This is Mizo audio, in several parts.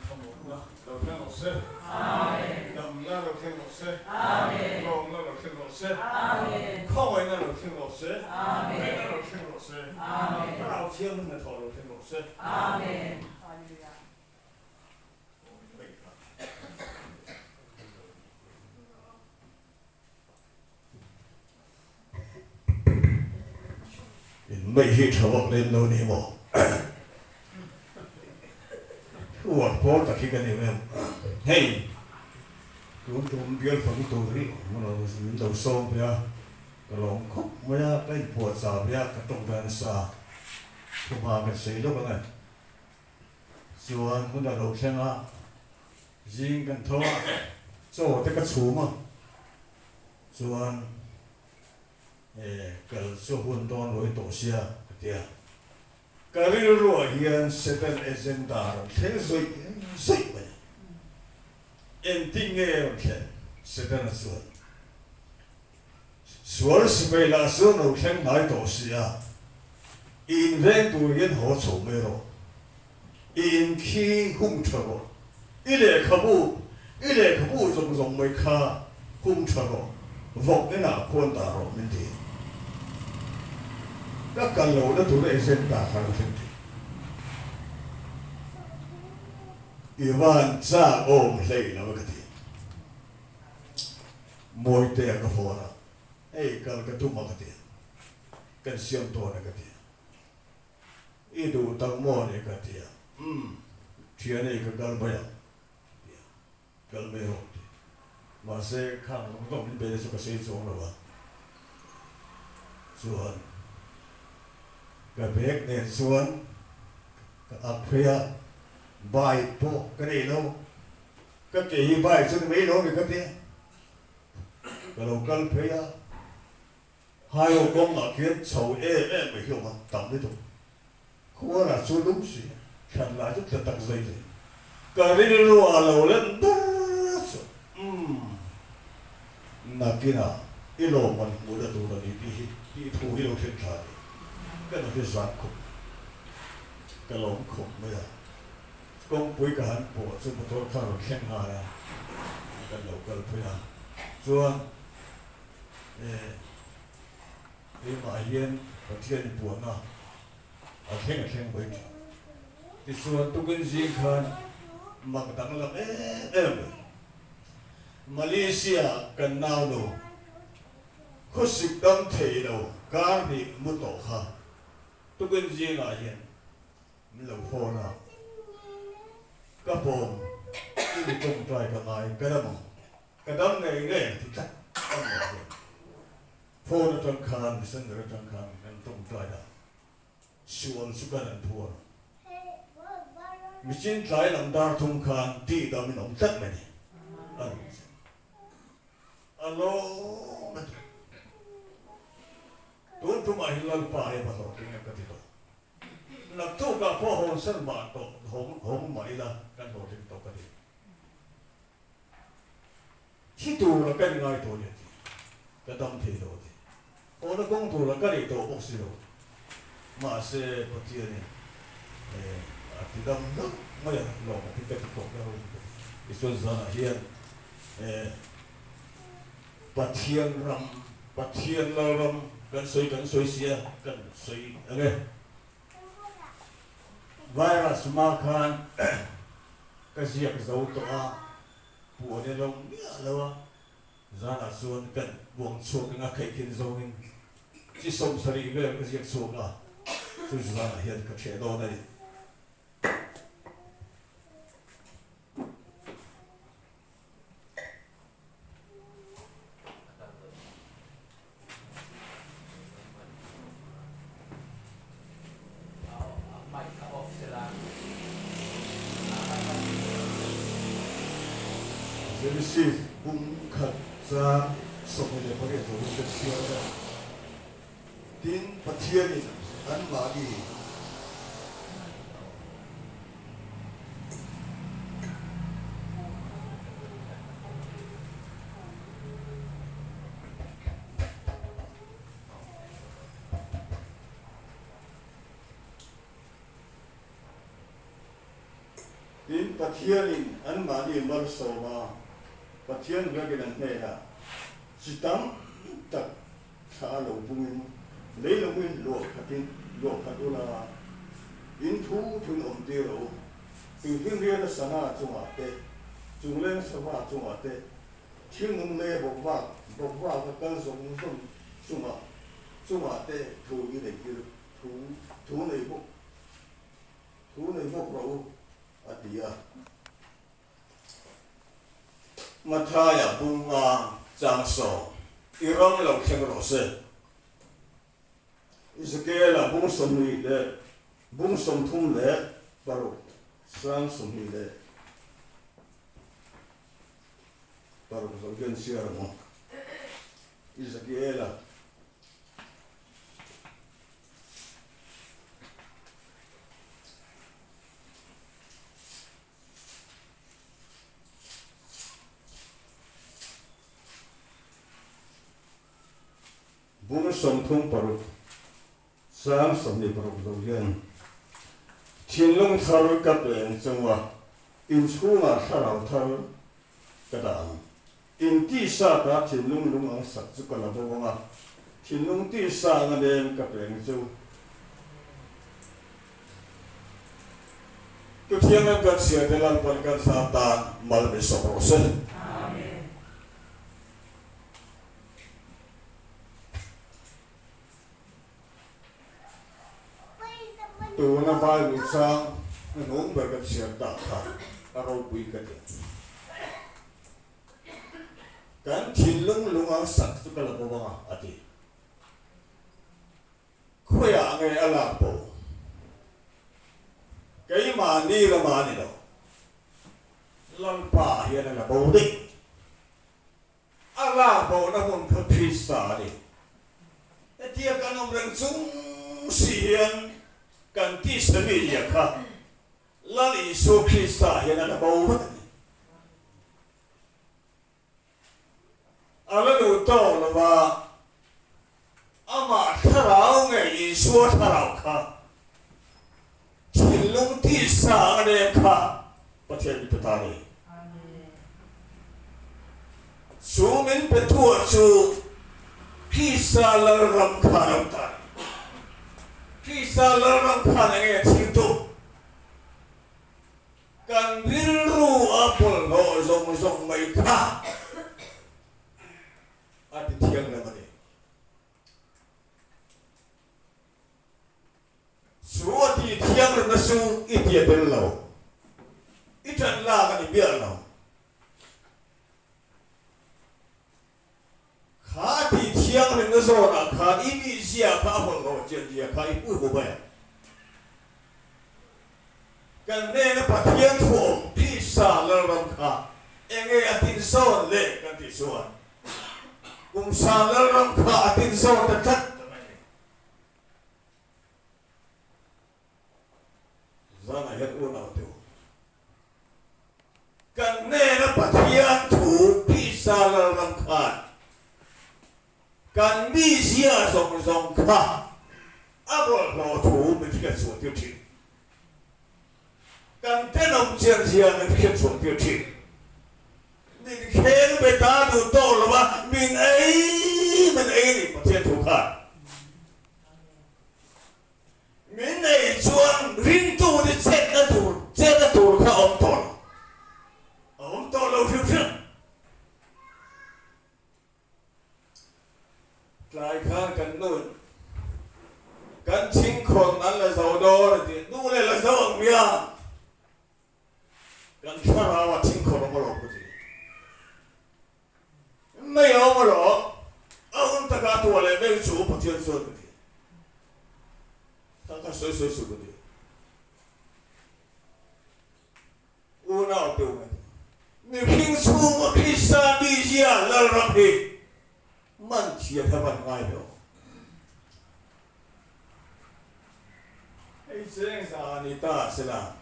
thlamuanna lo thleng rawh se. Damna lo thleng rawh se. Lawmna lo thleng rawh se. Khawngaihna lo thleng rawh se. Rinna lo thleng rawh se. Thlarau Thianghlim hnathawh lo thleng rawh se. In mai hi tha vak lem lo ni maw? Uar pawl tak hi ka ni em? Hei tun tum bial fang tur hi min lo sawm ve a, ka lawm khawp mai a, ka inpuahchah ve a, ka tawng ve nasa a, thuma kan sawi lawk ang e. Chuan hun a lo thleng a, zing kan tho a, chaw te ka chhum a, chuan e kal chu hun dawn ruai tawh sia ka ti a, ka rilruah hian Satan agenda a rawn thleng zawih zawih mai a, engtin nge a rawn thlen? Setana chuan Sual sipai lah chuan lo thleng hnai tawh si a, i inveng tur hian haw chho mai rawh. I in khi hum tha rawh. I lehkhabu, i lehkhabu zawng zawng mai kha hum tha rawh, vawk inah khuan dah rawh min ti. Ka kal lo na tur agent ta kha lo thleng thin. I van chak awm hlei lo e ka ti. Mawitea ka phone a, hei kal ka tum a ka ti a, kan siam dawn a ka ti a, i duh tak maw ni ka ti a, umm thian ei ka kal mai ang ka ti a, kal mai rawh ka ti a, mahse khang zawng zawng min be te chu ka sei chuang lo a, chuan ka bag nen chuan ka ak phei a, bike pawh ka nei lo. Ka ke hi bike chu ni mai lo ni ka ti a, ka lo kal phei a, highway kawng ah khian chho em em mai hi awm a, tam lutuk. Khua lah chu lum si a, thlan lah chu tla tak zai zai. Ka rilru ah lo len ber chu umm nakinah i lawmman hmuh na tur a ni tih hi tih thu hi lo thlen thla a ni. Ka nu hi zan khawp mai, ka lawm khawp mai a. Kawngpui ka han pawh chu motor kha rawn thleng nghal a, kan lo kal phei a, chuan eh keimah hian Pathian i puahna a thleng a thleng mai thin. Tichuan tukin zing khan mak danglam em em mai, Malaysia kan nau nu khawsik dam thei lo kar hnih mu tawh kha tukin zingah hian Min lo phone a, ka pawm i mi tawngtai ka ngai ka dam ang, ka dam ngei ngei ang ti tlat a ni ang hian phone atang khan messenger atang khan kan tawngtai a, sual chu kan an phuar a, michin tlai lam dar thum khan tih dam in awm tlat mai ni a ni che. A lawm a ti. Tun tumah hi Lalpa hi a va hlawhtling em ka ti tawh. Naktukah pawh hawnsan mah tawh hawng hawng mah ila kan hlawhtling tawh ka ti. Thi tura kan ngai tawh a ni a ti. Ka dam thei lo a ti. Hawna kawng tura ka nei tawh bawk si lo. Mahse Pathianin eh a ti dam hlauh mai a, lawm a ti ka ti tawh ka ro ka ti. Tichuan zanah hian eh Pathian ram, Pathian Lalram kan sawi kan sawi sia, kan sawi ang e. Virus hma khan ka ziak zo tawh a, puan e lo miah lo a, zanah chuan kan buang chhuak eng a khaihkhin zawngin chi 70 vel ka ziak chhuak a, chu zanah hian ka ṭheh dawn a ni. Genesis bung khat chang 28 zawhin kan chhiar a. Tin, Pathianin anmahni. Tin, Pathianin anmahni malsawm a, Pathian biakin an hnenah chi tam tak thla a lo bungin lei lawngin luah khatin luah khat ula, in thu thuin awm tir rawh u. Tuifinriala sangha chungah te, chungleng sava chungah te, thilnung lei bawkvak bawkvaka kal zawng zawng chungah chungah te thu i nei tir thu thu nei bawk thu nei bawk rawh u, a ti a. Mathaia bunga chang sawm i ram lo thleng rawh se. Ezekiela bung 20 leh bung 36 sang 26 zawh hian chhiar ang aw. Ezekiela. Bung 36 sang 26 zo hian thinlung thar ka peng chunga inchhungah thlarau thar ka dah ang. In tisa ta thinlung lung ang sak chu ka la bo ang a, thinlung tisa anga nem ka peng chu. Pathian kan chhiar te Lalpan kan zat tan mal min sawm rawh se. Tuna Bible chang hnuhnung ber kan chhiar tak kha a ropui ka ti. Kan thinlung lung ang sak chu ka la bo ang a, a ti. Khawiah nge a lak bo? Keimahni lamah a ni lo. Lalpa hian a la bo daih. A lak bohna hmun kha Krista a ni. Hetia kan awm reng chung si hian kan tisa mizia kha Lal Isua Krista hian a la bo vek a ni. A la duh tawk lo va, amah thlarau nge Isua thlarau kha thinlung tisa a nem kha Pathian min pe ta a ni. Chu min pe thuah chu Krista Lalram khan a awm ta a ni. Krista Lalram khan enge a thil tum? Kan rilru a bawlhhlawh zawng zawng mai kha a ti thiang lo a ni. Chu a ti thiang lemna chu i tia tel lo, i ṭan lak a ni miah lo. Kha a ti thiang lemna zawnah khan i mizia kha a bawlhhlawh chianzia kha i hmu hmu mai ang. Kan hnena Pathian thu awm Krista Lalram kha enge a tinzawn le kan tih chuan kum sang Lalram kha a tinzawn ta tlat ta mai a ni. Zanah hian unau te u, kan hnena Pathian thu Krista Lalram khan kan mizia zawng zawng kha a bawlhhlawh thu min hriatchhuah tir thin. Kan tenawm chianzia min hriatchhuah tir thin. Min kheng be ta duh tawh lo a, min ei min ei a ni Pathian thu khan. Min ei chuan ringtu te chetna tur chetna tur kha a awm tawh lo. A awm tawh lo hrim hrim. Tlai khan kan nu'n kan thingkhawn an la zo dawn a ti. Nu leh la zo ang mia. Kan thlarau a thingkhawn awm alawm ka ti. Mei a awm alawm. A hun taka a tuah leh mei chu Pathian chuan ka ti. Kha kha sawi sawi suh ka ti. Unau te u, mihring chhunga Krista mizia Lalram hi man thiam a van ngai lo. Hei chengza a ni ta sela,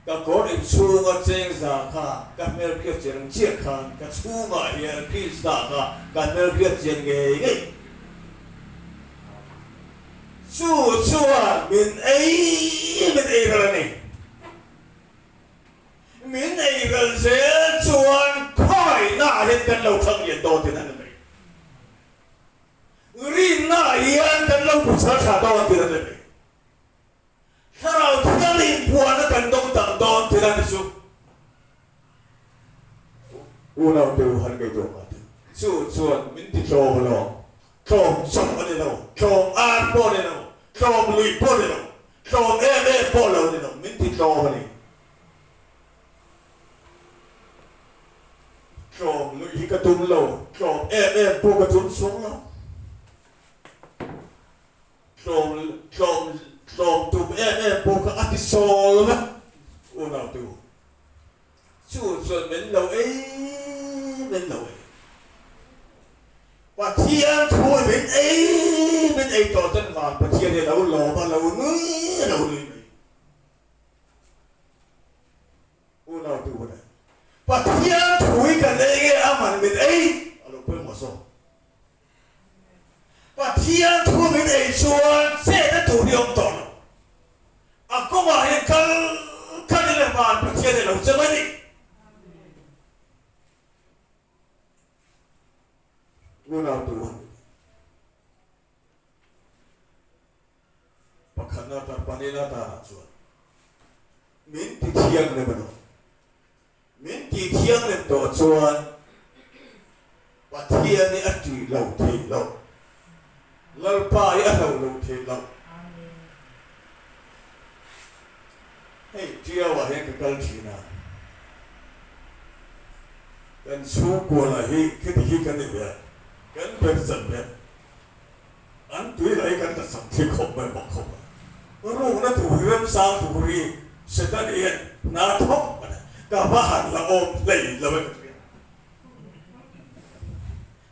ka kawr ip chhunga chengza kha ka hmelhriat chian ang chiah khan ka chhungah hian Krista kha ka hmelhriat chian ngei ngei. Chu chuan min ei min ei ral a ni. ei ral zel chuan khawngaihna ah hian kan lo thlang lian dawn tihna a ni mai. Rinna ah hian kan lo hmu chhar tha dawn tihna a ni mai. Thlarau Thianghlim puana kan dawng tam dawn tihna a ni chu. Unau te u han ngaihtuah mah teh. Chu chuan min ti tlawm alawm. Tlawm chawp a ni lo, tlawm ar pawh a ni lo, tlawm lui pawh a ni lo, tlawm em em pawh lo a ni lo, min ti tlawm a ni. Tlawm luih hi ka tum lo, tlawm em em pawh ka tum chuang lo. Tlawm tlawm tlawm tum em em pawh kha a ti sawl vek unau te u. Chu chuan min lo ei min lo ei. Pathian thu hi min ei min ei tawh chuan van Pathian hi a lo lawm a lo nui a lo nui mai. Unau tu hunah Pathian thu hi kan ei nge a man min ei a lo pawimawh zawk. Pathian thu min ei chuan chetna tur hi awm tawh lo. A kawngah hian kal kal ila van Pathian hi a lo che mai ni. Unau tu hunah Pakhatna atan panina tanah chuan min ti thianghlim a ni. Min ti thianghlim tawh chuan Pathian hi a ṭih lo theih loh, Lalpa hi a hlauh lo theih loh. Hei Ṭiauah hian ka kal ṭhin a, kan chhungkua lah hi khiti hi kan ni ve a, kan ber chan ve a. An tui lah hi kan ta chak thli khawp mai bawk khawp a. Rukna tur hi remsang tur hi Satan hian hna thawk a ni. Ka va han la awm hlei lo e ka hria.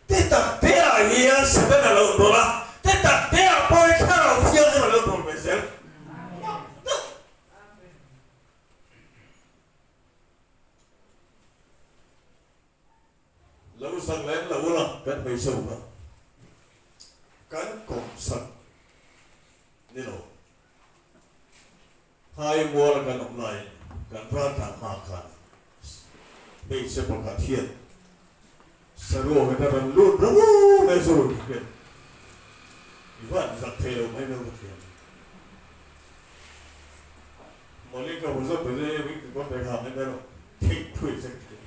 Ti tak te ah hian Satan a lo rawlh a, ti tak te ah pawh hi thlarau thianghlim a lo rawlh ve zel. Lo zak lem lo ula kan hmeichhe uk a, kan kawmsak ni lo. Phai muala kan awm laiin kan raltlan hma khan hmeichhe pakhat hian saruak in a rawn lut ro mai chu rawn hriat i van zak thei lo mai mai ka thiam. Mawli ka hmu zawk ta zia hi ka kawr daih ha mai mai rawh theih thui che ka thiam.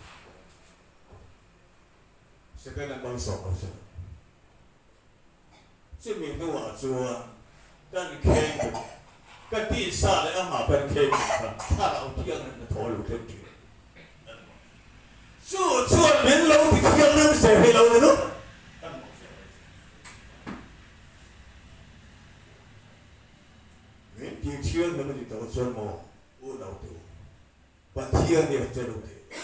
Second an malsawm lo che. Chumi hnuah chuan kan kheng bawk ka tisa leh amah kan kheng bawk kha thlarau thianghlim na thaw lo thleng thin. Chu chuan min lo ti thianghlim se hi lo ni lup kan mawh che. Min ti thianghlim a ni tawh chuan maw unau te u. Pathian hi a che lo thei lo.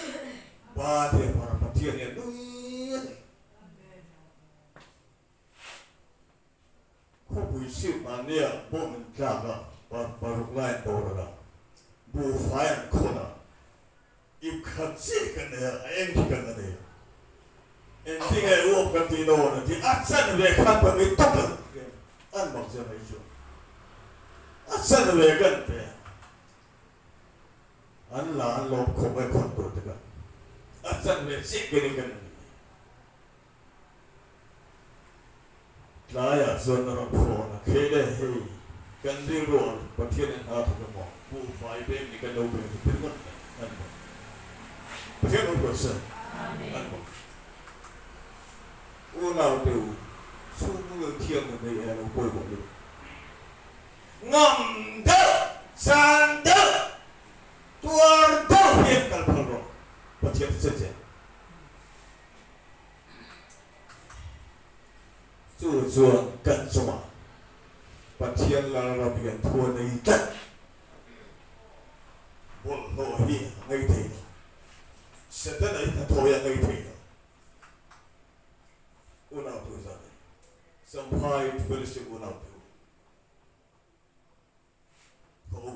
Pa te fara Pathian hi a nui a ni. Khawpui chhip mahnia bomb in tlak a, paruk lai an boral a, buhfai an khawn a, ip khat chiah kan nei a, a eng khi kan la nei a. Engtinge uap kan tih dawn a ti, a chanve khan pa mi tawp an an mak zia mai chu. A chanve kan pe a. An la an lawm khawp mai khawn tur te kha a chan ve chiah ken in kan ni. Tlaiah chuan a rawn phone a, Khele hei kan rilru ah Pathian in hna thawk emaw buhfai veng ni kan lo beng chu thil ngawt mai an bawk. Pathian rawn ruat se an bawk. Unau te u, chhungul thiang na nei e lo pawimawh lutuk. Ngam deuh, chan deuh, tuar deuh hian kal phal rawh, Pathian chu che che. Chu chuan kan chungah Pathian Lalram hian thu a nei tlat. Bawlhhlawh hi a ngei thei lo. Setana hi hnathawh hi a ngei thei lo. Unau tu zat a ni. Champhai Fellowship unau te u. Tho u,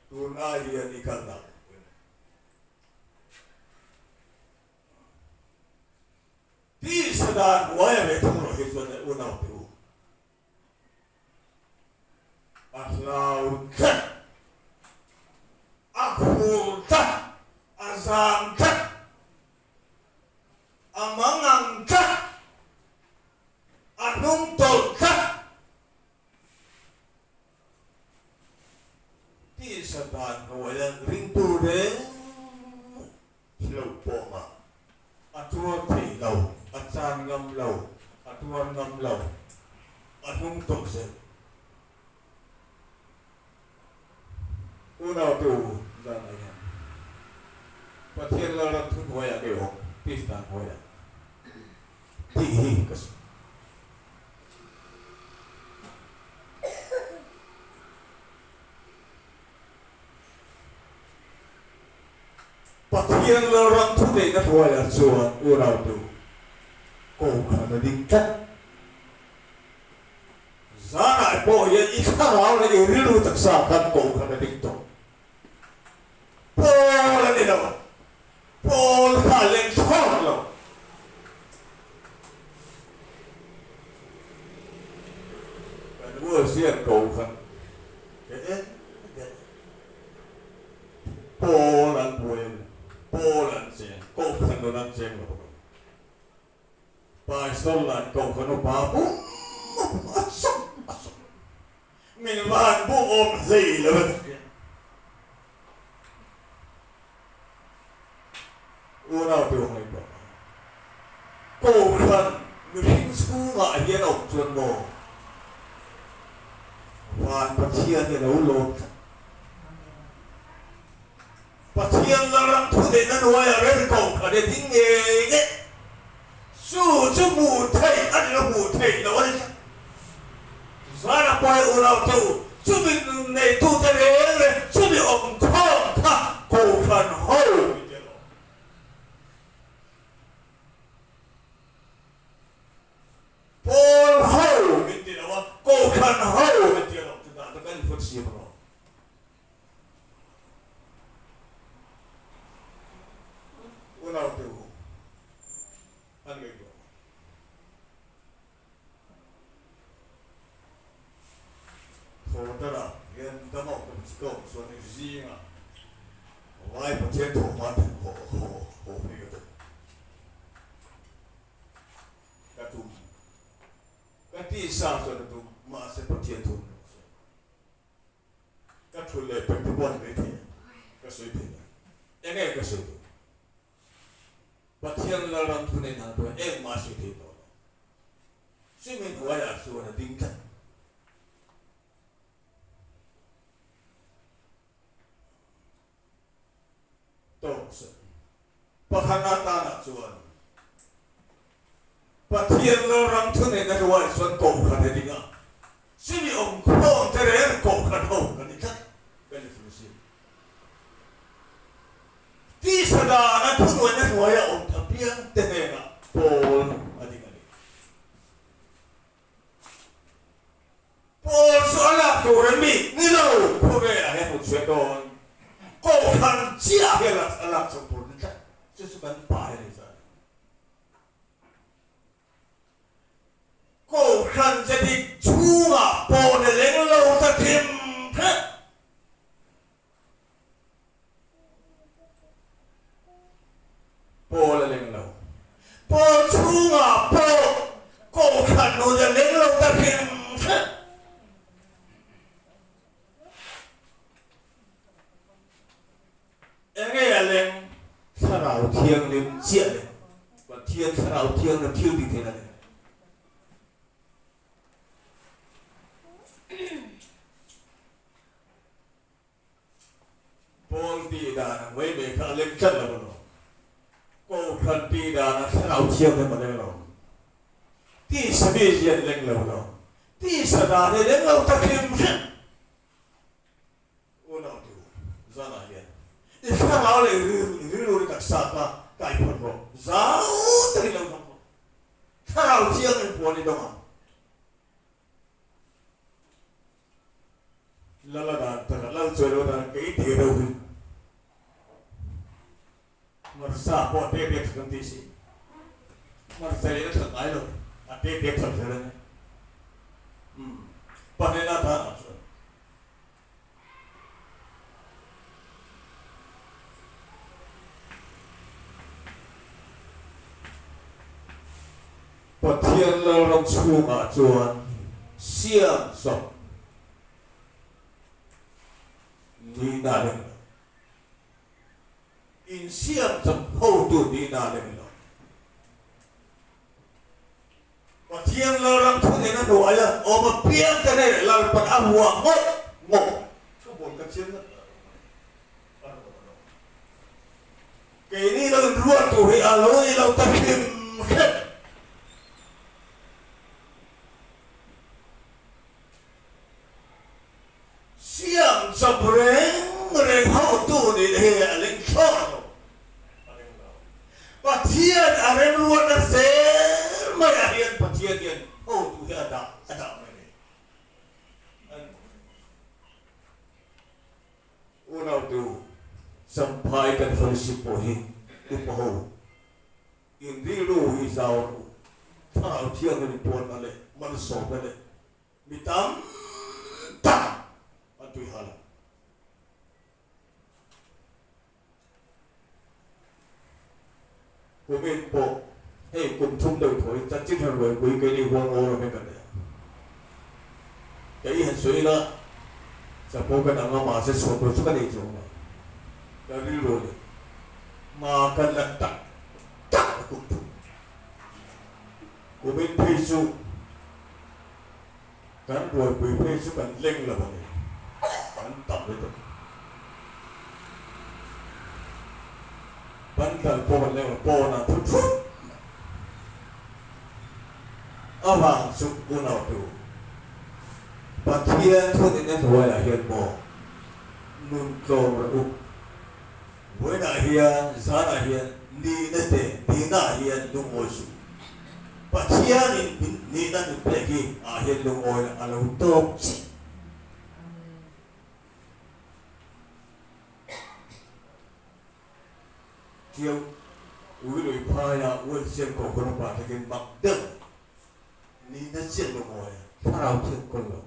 tun ai hian i kalna ka hmu em? Tisa dan hnuaia ve thung rawh hi chuan unau te u, a hlau tlat, a khur tlat, a zam tlat, a mangang tlat, a hnung tawlh tlat. Tisa dan hnuaia ringtu reng hlo pawngah a tuar thei lo, a chan ngam lo, a tuar ngam lo, a hnung tawlh zel. Unau te u, zanah hian Pathian Lalram thu hnuaiah ngei awm, peace dan hnuaiah tih hi ka sawi. Pathian Lalram thu neihna hnuaiah chuan unau te u, kohhran a ding tlat. Zanah pawh hian i thlarau leh i rilru taksa khan kohhran a ding tawh. Pawl a ni lo. Pawl kha a leng thlawt lo. Kan Ruasian kohhran he en deuh pawl an buai a ni. Pawl an cheng, kohhran nun an cheng lo bawk a ni. Pastor lah kohhran upa bum a bum a chawp a chawp. Min van bum awm hlei lo a ti. Unau te u ngaih bawk a. Kohhran mihring chhungah hian awm chuan maw van Pathian hi a lo lawm tlat. Pathian Lalram thuneihna hnuaiah rel kohhran e ding ngei ngei. Chu chu hmuh theih a ni lo, hmuh theih loh a ni tlat. Zana pawi unau te u, chumi nun neitute reng leh chumi awm khawm kha kohhran ho mi te lo. Pawl ho min ti lo a, kohhran ho min ti lo. Chutah chu kan inhawthiam rawh. Unau te u, an ngaihtuah ang. Thawtara hian dam awk ka chi kawk chuan i zingah Vai Pathian thawh hma thawh haw haw phei ka tum. Ka tum. Ka tisa chuan ka tum, mahse Pathian thu an rawn sawi. Ka thul leh pek te pawh a ni mai thei a, ka sawi thei lo. Enge ka sawi duh? Pathian Lalram thu nei hna pawhin engmah a sawi thei tawh lo. Chumi hnuaiah chuan a ding tlat. Tawk sawi. Pakhat atanah chuan Pathian Lalram thuneihna hnuaiah chuan kohhran he ding a, chumi awmkhawm te reng kohhran ho kan ni tlat, kan ni fur si. Tisa dana thunuaihna hnuaia awm ta piang te hnenah pawl a ding a ni. Pawl chu a lak tur an ni ni lo, khawvelah hian hmu chhuah dawn kohhran chiah hian a lak chho tur ni tlat, chu chu kan pa hi a ni zan. Kohhran ze dik chhungah pawl a leng lo ta hrim hrim. Pawl a leng lo. Pawl chhungah pawh kohhran nun a leng lo ta hrim hrim. Enge a leng? Thlarau Thianghlim chiah leng. Pathian Thlarau Thianghlim thil tih theihna leng. Paul tih dan ang mai mai kha a leng tlat lo alawm. Kohhran tih dan a thlarau thianghlim a leng lo. Tisa mi hian leng lo alawm. Tisa dan hi leng lo ta hrim hrim. Unau ti u, zanah hian i thlarau leh i rilru ri taksa kha kaihphawn rawh. Zau takin lo hmang rawh. Thlarau thianghlim puan i dawng ang. Lal a dan tak a, lal chuai lo dan kei tih reuh hi hmarcha pawh a tek tek that an tih si. Hmarcha in a that ngai lo, a tek tek that zel a ni. Umm, pahnihna danah chuan. Pathian Lalram chhungah chuan siam chawp nihna a leng lo. Insiam chawp hotu nihna a leng lo. Pathian Lalram thuneihna hnuaia awm apiang te hnenah Lalpan a huah ngawt ngawt. Thubawl ka chiang ngat lo a rawn awm a lo. Keini lo inruat tur hi a lo ni lo ta hrim hrim. Siam chawp reng reng hotu nih hi a ling thlawt lo. Pathian a remruatna zel maiah hian Pathian hian hotu hi a dah a dah mai a ni. Unautu Champhai kan fellowship pawh hi upa ho in rilru hi zau rawh u. Thlarau Thianghlim puanna leh malsawmna leh Mi tam tak an tui hal ang. Kumin pawh hei kum thum deuh thaw in chanchin han ruaipui keini huang aw rawh hi kan nei ang. Kei han sawi ila chapo kan ang a mahse chhuah tur chu ka nei chuang lo. Ka rilru a ni. Ma kan la tak tak a kum thum. Kumin phei chu kan buaipui phei chu kan leng lo a ni, kan tam lutuk. Bandal pawh kan leng lo, pawnah thu thut mai. Avang chu unautu, Pathian thunin a hnuaiah hian maw nun tlawm rawh u. Vawiinah hian, zanah hian nihna te, nihnaah hian lungawi suh. Pathianin min nihna min pek hi ah hian lungawina a lo tawp chiah. Tiau ui lui phaia uansiam ko hun upa takin mak deuh nihna chiah lungawi a, thlarau thiam kawl lo.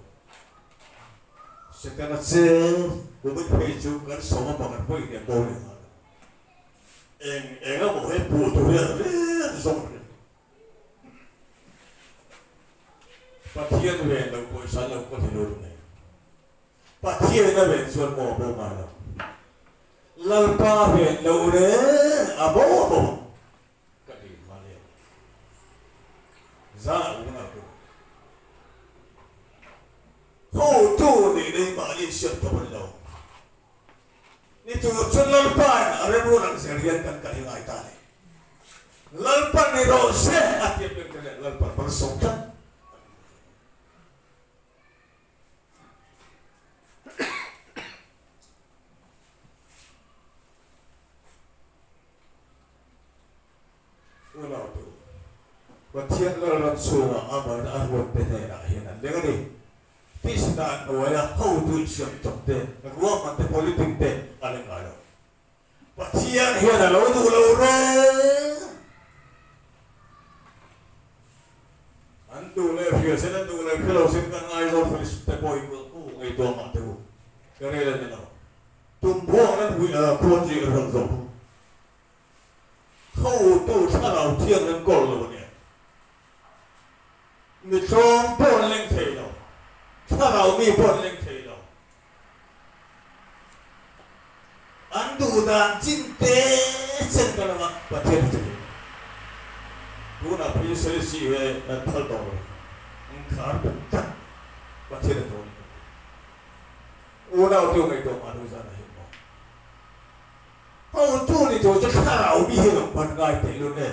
Setana che kumin phei chu kan sawm a pakhat pawhin hian bo leh nghal a. Eng eng emaw he puh tur hian reng zawng a ring. Pathian ven lo pawisa lo kaw thei lo nei. Pathian a ven chuan maw a bo ngai lo. Lalpa ven lo reng a bo a bo ang. Ka ti nghal em. Zan a unau tu. Hotu nih nei mahni insiam tawp a ni lo. Ni tur chu Lalpain a remruat ang zel hian kan kal hi ngai ta a ni. Lalpan ni rawh se a ti apiang te leh Lalpan malsawm tlat a ni. Unautu, Pathian Lalram chhungah Amahin a ruatte hnenah hian an leng a ni. Tihsina hnuaia hotu insiam chawp te, ruahman te, politic te a leng ngai lo. Pathian hian a lo duh lo reng. An duh leh hria sin, an duh leh hria lo sin kan Aizawl Fellowship te pawh hi ngaihtuah mah teh u. Ka rel a ni lo. Tum buang nan hui khuan chi ka hran zawk. Hotu thlarau thiang nan kawl lo a nia. Mi tlawm pawh an leng thei lo. Thlarau mi pawh an leng thei lo. An duh dan chin te chen ka lama Pathian hi chu thei lo. Tunah phei Selesih he kan phal tawh lo. An khar tak tak Pathian a tawh ni. Unau te ngaihtuah mah lo zan ah hian maw? Hotu ni tur chu thlarau mi hi lo hman ngai teh lun e.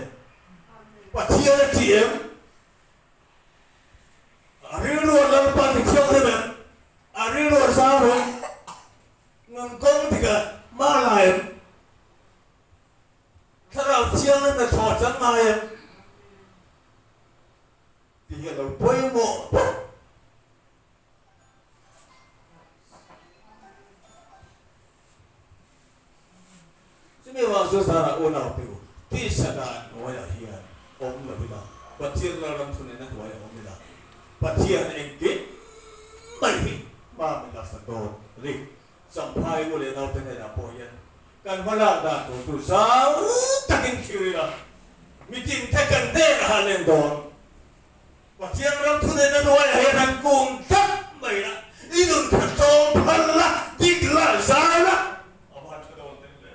Pathian a ṭih em? A rilru a Lalpa ti thianghlim em? A rilru a zau em? Nun kawng dik a hma lai em? Thlarau thianghlim na thaw chang ngai em? Ti hi a lo pawimawh ber. Chumi vang chu zara unau te u, tisa dan hnuaiah hian awm lo ila, Pathian Lalram thuneihna hnuaiah awm ila, Pathian engkim mai hi hma min laksak dawn a ni. Champhai u leh naute hnenah pawh hian kan hma lak dan tur chu zau takin thlir ila, mitin te kan hnenah a leng dawn. Lalram thuneihna hnuaiah hian han kum tlat mai la, i nun kha tlawm phal la, dik la, zau la, a va han tha dawn tel ve.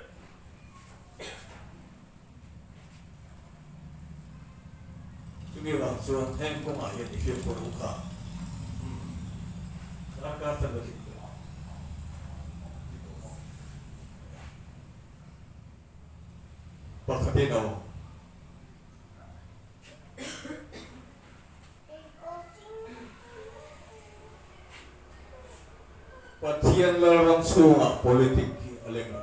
Chumi vang chuan heng kawngah hian i fimkhur u kha. Umm. Darkar tan la tling tawh a. Tling tawh maw? Pakhatin a awm. Pathian Lalram chhungah politic hi a leng lo.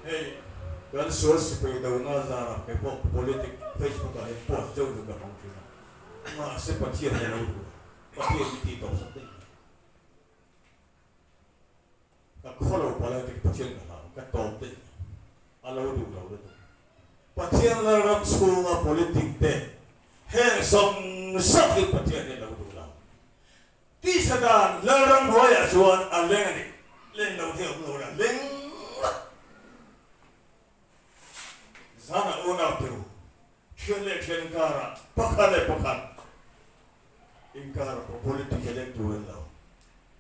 Hei kan sual sipai dona zarah kei pawh politic Facebook ah hian post deuh deuh ka hmang thin a, mahse Pathian hi a lo duh a, Pathian hi tih tawp sak daih mai. Ka khaw lo palh a dik Pathian ka hlau ka tawp daih a lo duh lo lutuk. Pathian Lalram chhunga politic te heng zawng zawng hi Pathian hi a lo duh lo. Tisa dan Lalram hnuaiah chuan a leng a ni. Leng lo hi a awm lo la leng ngawt. Zana unau te u, thian leh thian inkarah pakhat leh pakhat inkarah pawh politic hi leng tur a ni lo.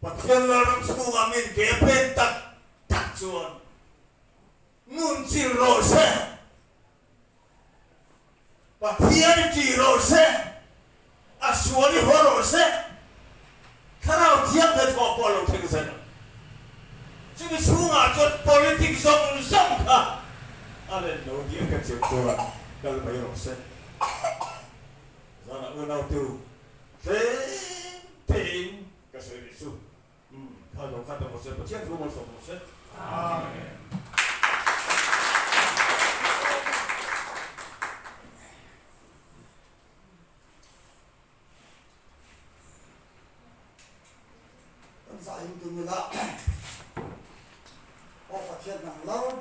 Pathian Lalram chhungah min ke pen tak tak chuan nun chil rawh se, Pathian i ṭih rawh se, a sual i haw rawh se, Thlarau Thianghlim pawh a lo thleng zel ang. Chumi chhungah chuan politic zawng zawng kha a len lo nia ka chiang chuan kal mai rawh se. Zanah unautu tlem tein ka sawi rih chu. Umm, kha lo kha ta rawh se, Pathian thu malsawm rawh se. Amen. Kan zah in tum ila, Aw Pathian nang lo.